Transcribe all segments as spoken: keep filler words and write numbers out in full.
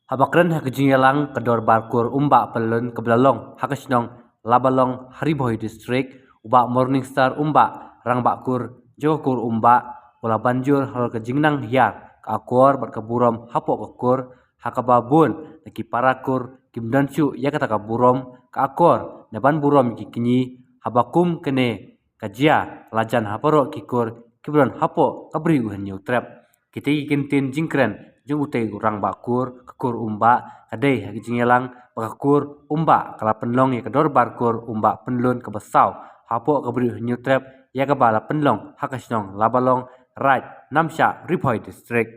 Haba kren ha ka jingïalang ka Dorbar Kur Umbah Pynlun kaba la long ha ka shnong Labalong ha Ri Bhoi District, u Bah Morningstar Umbah, Rangbah Kur jong ka Kur Umbah, u la ban jur halor ka jingnang hiar ka akor bad ka burom hapoh ka kur, ha kaba bun na ki para kur kim don shuh ïa kata ka burom ka akor, na ban burom ïa ki kñi, haba kum kane ka jia la jan ha baroh ki kur kiba don hapoh ka Bri U Hynñiewtrep. Kitei ki kyntien jingkren jong utei u Rangbah Kur ka Kur Umbah ka dei ha ka jingïalang ba ka Kur Umbah ka la pynlong ïa ka Dorbar Kur Umbah Pynlun kaba saw hapoh ka Bri U Hynñiewtrep, ïa kaba la pynlong ha ka shnong Labalong, Raid Namshah, Ri Bhoi District.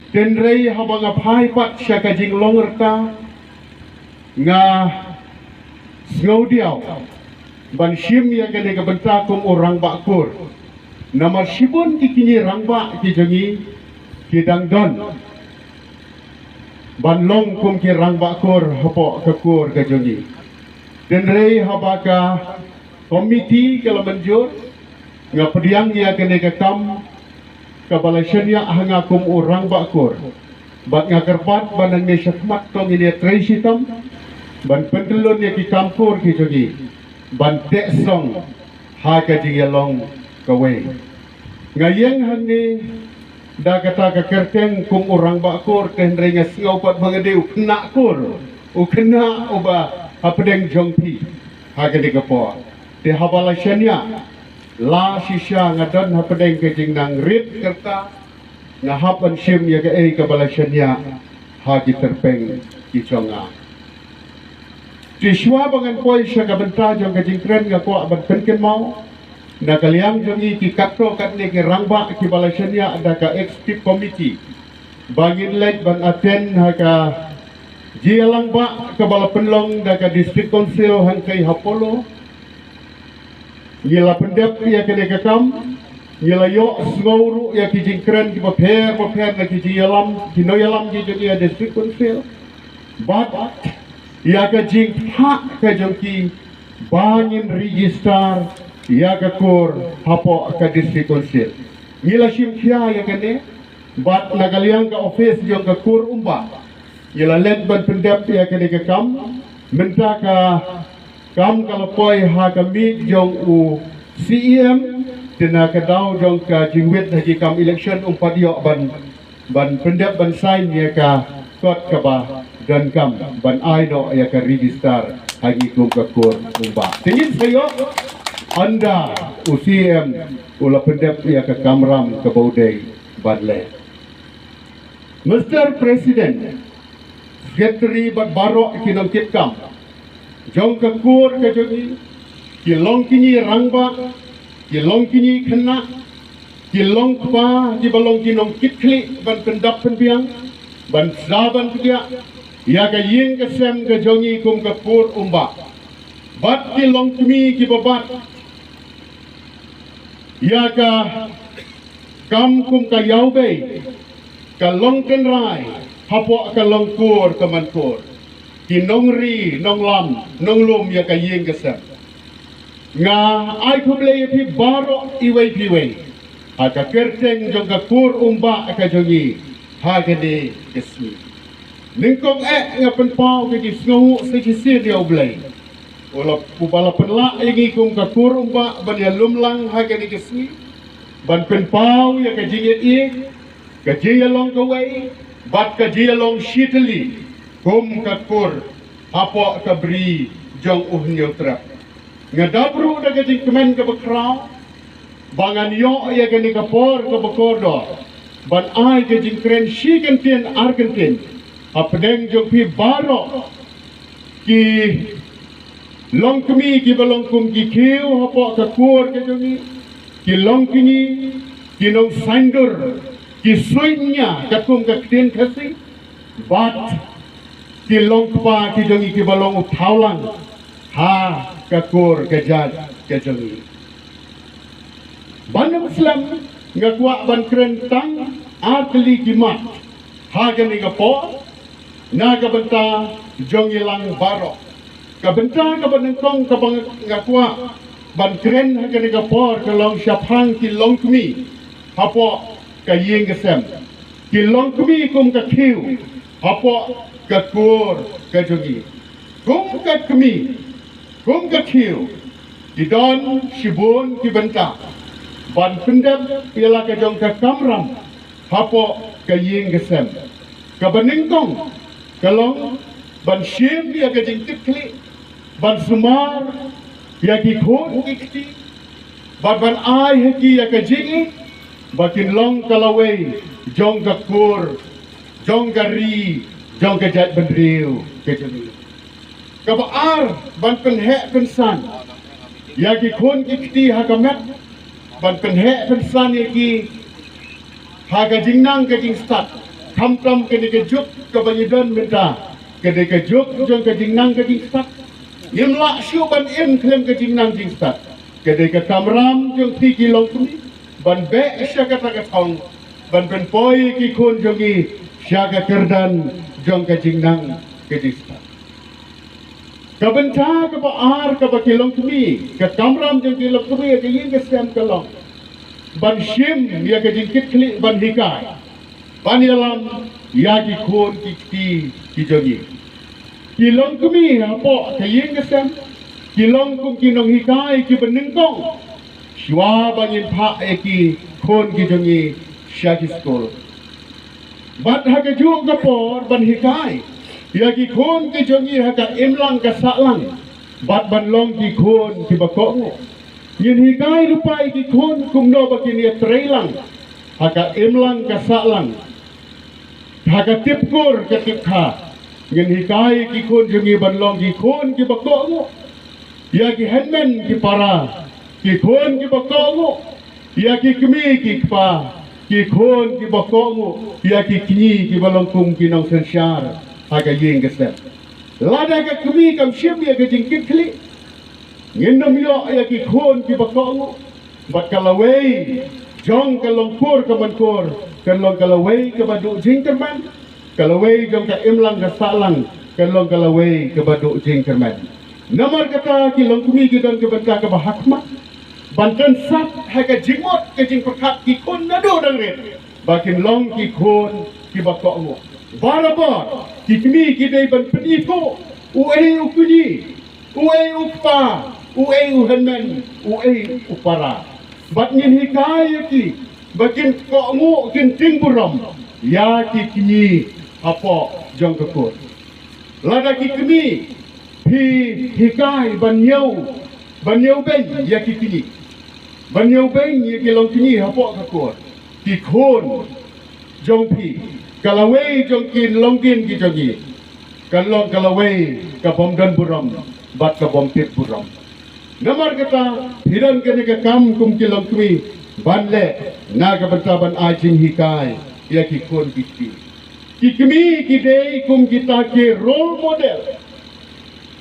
Hynrei haba nga phai pat sha ka jinglong rta, nga sngewdiaw ban shim ïa kane ka bynta kum u Rangbah Kur. Namar shibun ki kñi rangbah ki jong ngi ki dang don ban long kum ki Rangbah Kur hapoh ka kur ka jong ngi. Hynrei haba ka komiti ka la mynjur, nga pdiang ïa kane ka kam kaba la shaniah ha nga kum u Rangbah Kur. Bad nga kyrpad ba nangne shakhmat to ngin ïatrei shitom ban pynkyllon ïa ki kam kur ki jong ngi, ban teh song ha ka jingïalong kawei. Nga ïeng hangne da kata ka kyrteng kum u Rangbah Kur, hynrei nga sngew pat ba nga dei u khynnah kur, u khynnah uba hapdeng jong phi ha kane ka por. Te haba la shaniah, la shisha nga don hapdeng ka jingnang rit ka rta, nga hap ban shim ïa kaei kaba la shaniah ha ki tyrpeng ki jong nga. Te shuwa ba ngan poi sha ka bynta jong ka jingkren, nga kwah ban pynkynmaw na ka liang jong ngi ki katto katne ki rangbah kiba la shaniah da ka executive committee ba ngin leit ban attend ha ka jingïalang bah kaba la pynlong da ka District Council hangtei ha Polo. Ngi la pyndep ïa kane ka kam, ngi la ïohsngew ruh ïa ki jingkren kiba pher bapher na ki jingïalam, ki nongïalam ki jong ngi ha District Council. Bad ïa ka jingphah ka jong ki ba ngin register ïa ka kur hapoh ka District Council. Ngi la shim khia ïa kane, bad na ka liang ka office jong ka Kur Umbah, ngi la leit ban pyndep ïa kane ka kam. Mynta ka kam ka la poi ha ka miej jong u C E M, te na ka daw jong ka jingwit ha ki kam election um pat ïoh ban, ban pyndep ban sign ïa ka kot kaba donkam ban ai noh ïa ka register ha ngi kum ka Kur Umbah. Te ngin sa ïoh ynda u C E M u la pyndep ïa ka kamram kaba u dei ban leh. Mister President, Secretary bad baroh ki nongkitkam jong ka kur ka jong ngi, ki long kñi rangbah, ki long kñi khynnah, ki long kpa, kiba long ki nongkitkhlieh ban pyndap pynbiang, ban sa ban pdiah ïa ka ïing ka sem ka jong ngi kum ka Kur Umbah. Bad ki long kmie kiba bat ïa ka kam kum ka ïawbei, ka long tynrai hapoh ka long kur ka man kur, ki nongri nonglam nonglum ïa ka ïing ka sem. Nga ai khublei ïa phi baroh iwei pa iwei ha ka kyrteng jong ka Kur Umbah ka jong ngi ha kane ka sngi. Nyngkong eh nga pynpaw ka jingsngewbha sa shisien ïa U Blei, u la, uba la pynlah ïa ngi kum ka Kur Umbah ban ïalum lang ha kane ka sngi, ban pynpaw ïa ka jingïeit, ka jingïalong kawei bad ka jingïalong shitylli kum ka kur hapoh ka Bri jong U Hynñiewtrep. Nga dap ruh da ka jingkmen kaba khraw ba ngan ïoh ïa kane ka por kaba kordor ban ai ka jingkren shi kyntien ar kyntien hapdeng jong phi baroh, ki longkmie kiba long kum ki khiew hapoh ka kur ka jong ngi, ki longkñi, ki nongsaindur, ki suidñia katkum ka ktien Khasi, bad ki longkpa ki jong ngi kiba long u thawlang ha ka kur ka jait ka jong ngi. Ban ym slem, nga kwah ban kren tang ar tylli ki mat ha kane ka por na ka bynta jong ngi lang baroh. Ka bynta kaba nyngkong kaba nga kwah ban kren ha kane ka por ka long shaphang ki longkmie hapoh ka ïing ka sem. Ki longkmie kum ka khiew, hapoh ka kur ka jong ngi. Kum ka kmie, kum ka khiew, ki don shibun ki bynta ban pyndep ïa la ka jong ka kamram hapoh ka ïing ka sem. Kaba nyngkong ka long ban shim ïa ka jingkitkhlieh, ban sumar ïa ki khun ki kti, bad ban ai ha ki ïa ka jingim ba kin long ka lawei jong ka kur, jong ka ri, jong ka jaitbynriew ka jong ngi. Kaba ar, ban pynheh pynsan ïa ki khun ki kti ha ka met, ban pynheh pynsan ïa ki ha ka jingnang ka jingstad. Khamtam kane ka juk kaba ngi don mynta ka dei ka juk jong ka jingnang ka jingstad. Ngim lah shuh ban im khlem ka jingnang jingstad. Ka dei ka kamram jong phi ki longkmie ban beh sha kata ka thong, ban pynpoi ki khun jong ngi sha ka kyrdan jong ka jingnang ka jingstad. Ka bynta kaba ar kaba ki longkmie, ka kamram jong ki longkmie ka ïing ka sem ka long ban shim ïa ka jingkitkhlieh, ban hikai, ban ïalam ïa ki khun ki kti ki jong ngi. Ki longkmie hapoh ka ïing ka sem ki long kum ki nonghikai kiba nyngkong shuwa ba ngin phah ïa ki khun ki jong ngi sha ki skul. Bad ha kajuh ka por ban hikai ïa ki khun ki jong ngi ha ka imlang ka sahlang bad ban long ki khun kiba kohnguh. Ngin hikai lypa ïa ki khun kumno ba kin ïatreilang ha ka imlang ka sahlang, ha ka tipkur ka tipkha. Ngin hikai ïa ki khun jong ngi ban long ki khun kiba kohnguh ïa ki hynmen ki para, ki khun kiba kohnguh ïa ki kmie ki kpa, ki khun kiba kohnguh ïa ki kñi kiba long kum ki nongsynshar ha ka ïing ka sem. Lada ka kmie kam shim ïa ka jingkitkhlieh, ngin ym ïoh ïa ki khun kiba kohnguh. Bad ka lawei jong ka longkur ka mynkur kan long ka lawei kaba duh jingkyrmen. Ka lawei jong ka imlang ka sahlang kan long ka lawei kaba duh jingkyrmen. Namar kata ki longkmie ki don ka bynta kaba hakhmat ban pynsap ha ka jingmut ka jingpyrkhat ki khun naduh dang rit ba kin long ki khun kiba kohnguh. Barabor ki kmie ki dei ban pynithuh uei u kñi, uei u kpa, uei u hynmen, uei u para. Bad ngin hikai ïa ki ba kin kohnguh, kin tieng burom ïa ki kñi hapoh jong ka kur. Lada ki kmie phi hikai ban ñiew, ban ñiewbeiñ ïa ki kñi, ban ñiewbeiñ ïa ki longkñi hapoh ka kur, ki khun jong phi, ka lawei jong ki longdien ki jong ngi kan long ka lawei ka bym don burom bad ka bym tip burom. Namar kata phi don kane ka kam kum ki longkmie ban leh na ka bynta ban ai jinghikai ïa ki khun ki kti. Ki kmie ki dei kum kita ki role model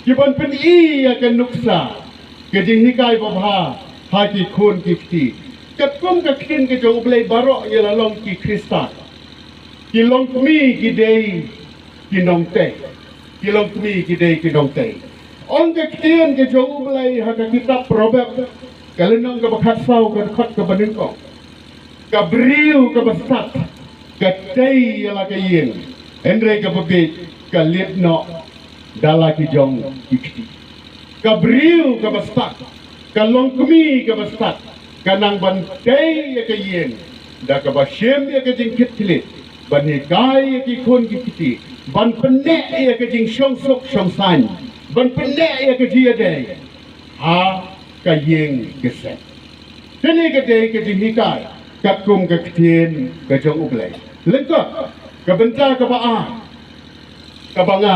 kiban pyni ïa ka nuksa ka jinghikai babha ha ki khun ki kti. Katkum ka ktien ka jong U Blei baroh ngi la long ki Khristan. Ki longkmie ki dei ki nongtei. Ki longkmie ki dei ki nongtei. Ong ka ktien ka jong U Blei ha ka kitab Proverb ka lynnong kaba khatsaw ka dkhot kaba nyngkong, ka briew kaba stad ka tei ïa la ka ïing, hynrei kaba bieit ka lied noh da la ki jong ki kti. Ka briew kaba stad, ka longkmie kaba stad ka nang ban tei ïa ka ïing da kaba shim ïa ka jingkitkhlieh, ban hikai ïa ki khun ki kti, ban pynneh ïa ka jingshongsuk shongsaiñ, ban pynneh ïa ka jingïadei ha ka ïing ka sem. Kane ka dei ka jinghikai katkum ka ktien ka jong U Blei. Lyngkot, ka bynta kaba ar kaba nga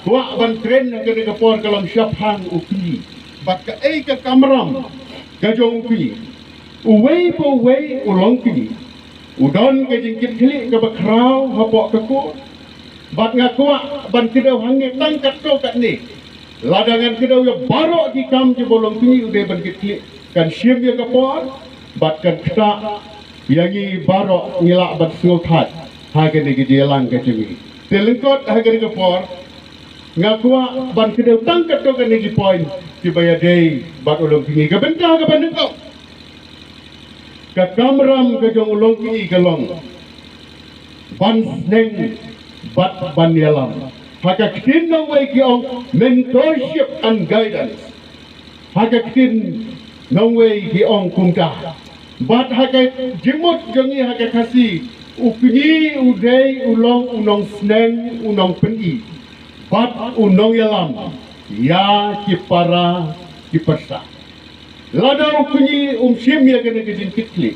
kwah ban kren ha kane ka por ka long shaphang u kñi bad kaei ka kamram ka jong u kñi. Uwei pa uwei u longkñi u don ka jingkitkhlieh kaba khraw hapoh ka kur. Bad nga kwah ban kdew hangne tang katto katne. Lada ngan kdew ïa baroh ki kam kiba u longkñi u dei ban kitkhlieh, kan shim ïa ka por bad kan ktah ïa ngi baroh, ngi lah ban sngewthuh ha kane ka jingïalang ka jong ngi. Te lyngkot ha kane ka por nga kwah ban kdew tang katto katne ki point kiba ïadei bad u longkñi. Ka bynta kaba nyngkong, ka kamram ka jong u longkñi ka long ban sneng bad ban ïalam. Ha ka ktien nongwei ki ong mentorship and guidance. Ha ka ktien nongwei ki ong kumta. Bad ha ka jingmut jong ngi ha ka Khasi, u kñi u dei u long u nongsneng, u nongpyni bad u nongïalam ïa ki para ki pyrsa. Lada u kñi um shim ïa kane ka jingkitkhlieh,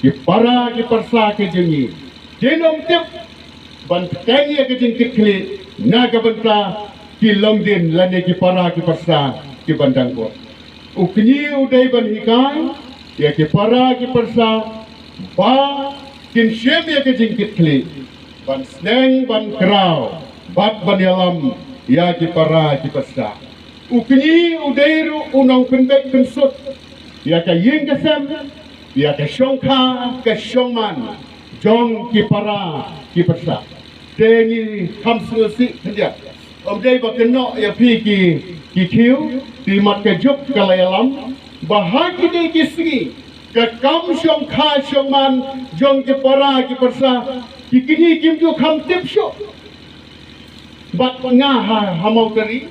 ki para ki pyrsa ki jong ngi kin ym tip ban pynbeit ïa ka jingkitkhlieh na ka bynta ki longdien lane ki para ki pyrsa ki ban dang kut. U kñi u dei ban hikai ïa ki para ki pyrsa ba kin shim ïa ka jingkitkhlieh, ban sneng, ban kraw bad ban ïalam ïa ki para ki pyrsa. U kñi u dei ruh u nongpynbeit pynsut ïa ka ïing ka sem, ïa ka shongkha ka shongman jong ki para ki pyrsa. Te ngi kham sngewsih khyndiat. Ym dei ba kynnoh ïa phi ki, ki khiew, te mat ka juk ka la ïalam ba ha kine ki sngi ka kam shongkha shongman jong ki para ki pyrsa, ki kñi kim ju kham tip shuh. Bad nga ha, ha Mawtari,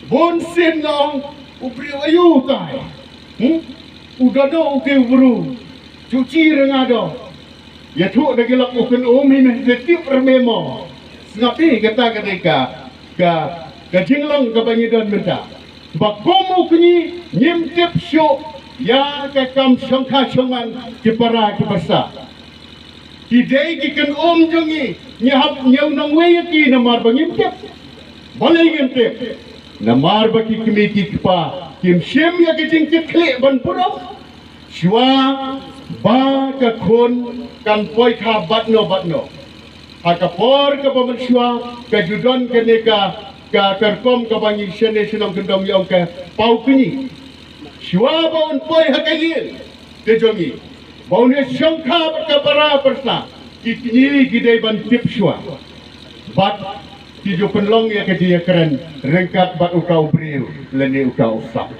bun sien nga ong u briew aïu tai. Hmm? U da do u te u bru. Ju chi re nga do. Ïathuh da ki lok u kynum hi me te tip re me mo. Sngap hi kata ka dei ka, ka, ka jinglong kaba ngi don mynta. Ba kum u kñi ngim tip shuh ïa ka kam shongkha shongman ki para ki pyrsa. Ki dei ki kynum jong ngi, ngi hap ñiew nongwei ïa ki namar ba ngim tip. Balei ngim tip? Namar ba ki kmie ki kpa kim shim ïa ka jingkitkhlieh ban burom. Shuwa ba ka khun kan poi kha bad no bad no, ha ka por kaba mynshuwa ka ju don kane ka, ka, ka rukom kaba ngi shane shnong kyndong ngi ong ka paw kñi. Shuwa ba un poi ha ka ïing ka jong ngi, ba un ïashongkha bad ka para pyrsa, ki kñi ki dei ban tip shuwa. Bad ki ju pynlong ïa ka jingïakren ryngkat bad uta u briew lane uta u sam.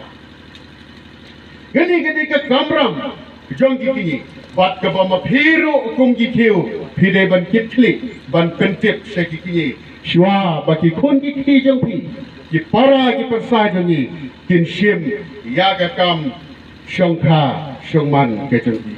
Kane ka dei ka kamram jong ki kñi. Bad kaba ma phi ruh kum ki khiew phi dei ban kit khlieh ban pyntip sha ki kñi shuwa ba ki khun ki kti jong phi, ki para ki pyrsa jong ngi kin shim ïa ka kam shongkha shongman ka jong ki.